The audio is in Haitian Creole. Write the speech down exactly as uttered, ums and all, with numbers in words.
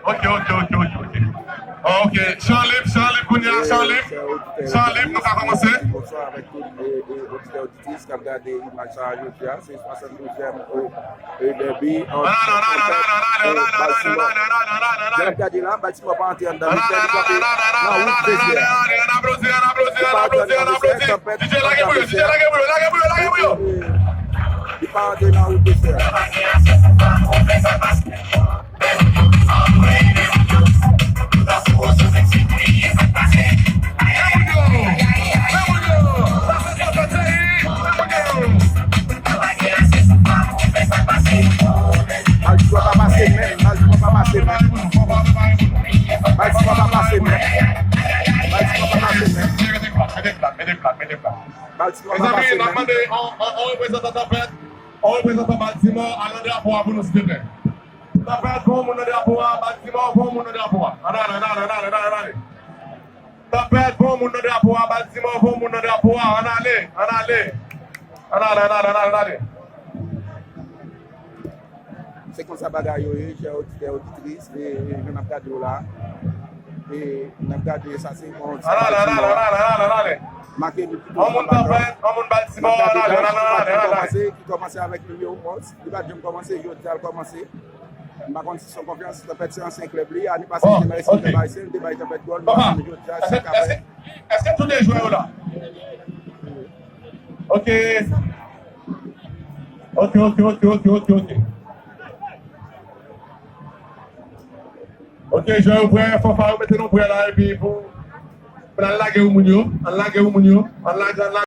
Ok, ok, ok, ok, ok. Ah, ok. Chan lib, chan lib, kounye a, chan lib. Chan lib, nou ka kòmanse. Bonswa avèk tout, e, e, oditè, oditris k ap gade imaj sa a jodi a. Se swasanndouzèm, e, e, dèbi ant Baltimore. Jan n ap gade la, Baltimore pa antre anndan misyon, li kanpe nan wout Dezè. Li pa antre anndan Dezè, tanpèt antre anndan Dezè. Li pa antre nan wout Dezè. Baltimore pa pase menm, Baltimore pa pase menm. Baltimore pa pase menm. Baltimore pa pase menm. Mete plat, mete plat, mete plat, mete plat. Baltimore pa pase menm. Mezanmi, n ap mande yon, yon, yon reprezantan Tanpèt, yon reprezantan Baltimore al nan drapo a pou nou, silvouplè. Tanpèt, fè yon moun nan drapo a, Baltimore, fè yon moun nan drapo a. Ann ale, ann ale, ann ale, ann ale, ann ale. Tanpèt, fè yon moun nan drapo a, Baltimore, fè yon moun nan drapo a. Ann ale, ann ale. Ann ale, ann ale, ann ale, ann ale. Se konsa bagay yo ye, chè oditè, oditris, e, e, jan n ap gade yo la. E, n ap gade, sa se yon ti Baltimore. Ann ale, ann ale, ann ale, ann ale. Make nou pito. Yon moun Tanpèt, yon moun Baltimore, ann ale, ann ale, ann ale, ann ale. Ki kòmanse, ki kòmanse avèk nimewo onz. Li pa t janm kòmanse, jodi a l kòmanse. M pa konn si se yon konfyans, Tanpèt se ansyen klèb li, ane pase li te nan Racing Club Haïtien, li te bay Tanpèt gòl, m pa konn jodi a si l ka fè. Èske tout jwè yo la? Ok. Ok, ok, ok, ok, ok, ok. Ok, jwè yo prè, fanfa yo mete nou prè la, epi pou, pou n al lage moun yo, al lage moun yo, al lage, al lage.